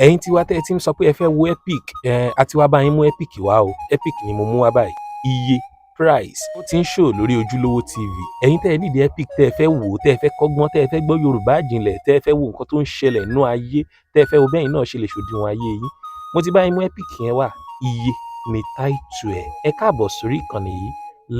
Ẹ̀yin tiwa tẹ́ ẹ ti ń sọ pé ẹ fẹ́ wo epic ẹ̀, àti wá bá yín mú epic wá o. Epic ni mo mú wá báyìí, Iye Price. Ó ti ń show lórí Ojúlówó TV. Ẹ̀yin tẹ́ ẹ nídìí epic, tẹ́ ẹ fẹ́ wò ó, tẹ́ ẹ fẹ́ kọ́gbọ́n, tẹ́ ẹ fẹ́ gbọ́ Yorùbá àjìnlẹ̀, tẹ́ ẹ fẹ́ wo nǹkan tó ń ṣẹlẹ̀ nínú ayé, tẹ́ ẹ fẹ́ wo bẹ́yìn náà ṣe lè ṣòdiwọ̀n ayé yín, mo ti bá yín mú epic yẹn wá. Iye ni title ẹ̀. Ẹ káàbọ̀ sórí ìkànnì yìí,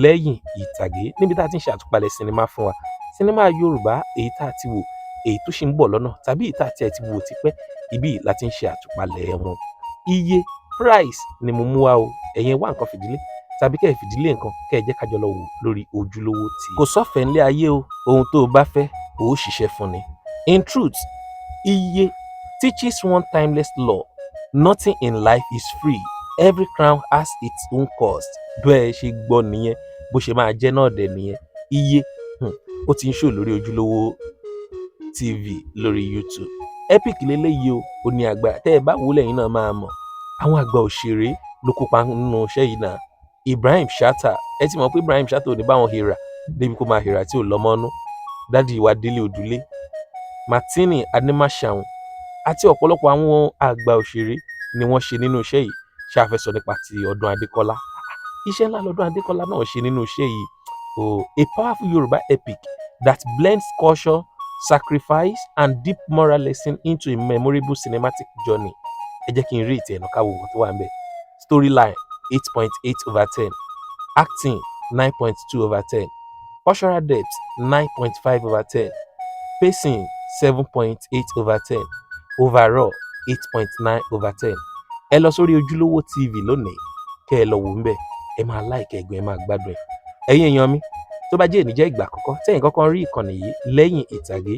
Lẹ́yìn Ìtàgé, níbi tá a ti ń ṣe àtúpalẹ̀ sinimá fún wa, sinimá Yorùbá, èyí tá a ti wò, èyí tó ṣì ń bọ̀ lọ́nà, tàbí èyí tá a tiẹ̀ ti wò tipẹ́. Ibí yìí la ti ń ṣe àtúpalẹ̀ wọn. Iye Price ni mo mú wá o. Ẹ̀yin wá nǹkan fìdílé tàbí kẹ́ ẹ fìdílé nǹkan, kẹ́ ẹ jẹ́ ká jọ lọ wò lórí Ojúlówó TV. Kò sọ́fẹ̀ẹ́ nílé ayé o. Ohun tó o bá fẹ́, o ó ṣiṣẹ́ fún ni. In truth, Iye teaches one timeless law: nothing in life is free. Every crown has its own cost. Bẹ́ẹ̀ ṣe gbọ́ nìyẹn, bó ṣe máa jẹ́ náà dẹ̀ nìyẹn. Iye, ó ti ń show lórí Ojúlówó TV lórí YouTube. Epic leléyìí o, ó ní agbára. Tẹ́ ẹ bá wò ó, lẹ́yìn náà máa mọ̀. Àwọn àgbà òṣèré ló kópa nínú iṣẹ́ yìí náà. Ibrahim Chatta, ẹ ti mọ̀ pé Ibrahim Chatta ò ní bá wọn hìrà débi kó máa hìrà tí ò lọ́mọ́nú. Daddy wa Délé Odùlé, Martini Animashaun àti ọ̀pọ̀lọpọ̀ àwọn àgbà òṣèré ni wọ́n ṣe nínú iṣẹ́ yìí. Ṣé a fẹ́ sọ nípa ti Ọdún Adékọ́lá? Iṣẹ́ ńlá lọ́dún Adékọ́lá náà ṣe nínú iṣẹ́ yìí o. A powerful Yorùbá epic that blends culture, sacrifice and deep moral lesson into a memorable cinematic journey. Ẹ jẹ́ kí n rí ìtẹ̀ ẹ̀nà káwọ́ nǹkan tó wà ń bẹ̀. Storyline, 8.8 over 10. Acting, 9.2 over 10. Cultural depth, 9.5 over 10. Pacing, 7.8 over 10. Overall, 8.9 over 10. Ẹ lọ sórí Ojúlówó TV lónìí, kẹ́ ẹ lọ wò ń bẹ̀. Ẹ máa like ẹ̀gbọ́n, ẹ máa gbádùn ẹ̀. Ẹ̀yin èèyàn mi, tó bá jẹ́ èní jẹ́ ìgbà àkọ́kọ́ tẹ́yìn kọ́kọ́ rí ìkànnì yìí, Lẹ́yìn Ìtàgé,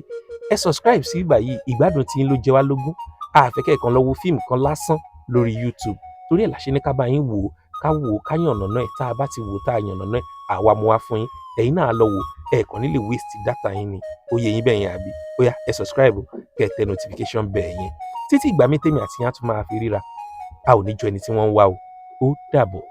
ẹ subscribe sí ìgbà yìí. Ìgbádùn tí ń ló jẹ wá lógún. A fẹ́ kẹ́ ẹ kàn lọ wo fíìmù kan lásán lórí YouTube. Torí ẹ̀ la ṣe ní ká bá yín wò ó, ká wò ó, ká yànnàná ẹ̀. Tá a bá ti wò ó, tá a yànnàná ẹ̀, àwa mú wá fún yín, ẹ̀yin náà lọ wò. Ẹ kàn ní lè waste data yín ni. Ó yẹ yín bẹ́ẹ̀ yẹn, àbí? Ó yá, ẹ subscribe, kẹ́ ẹ tẹ notification bell yẹn. Títí ìgbà mi tèmi àti yín á tún máa fi ríra, a ò ní jọ ẹni tí wọ́n ń wá o. Ó dàbọ̀.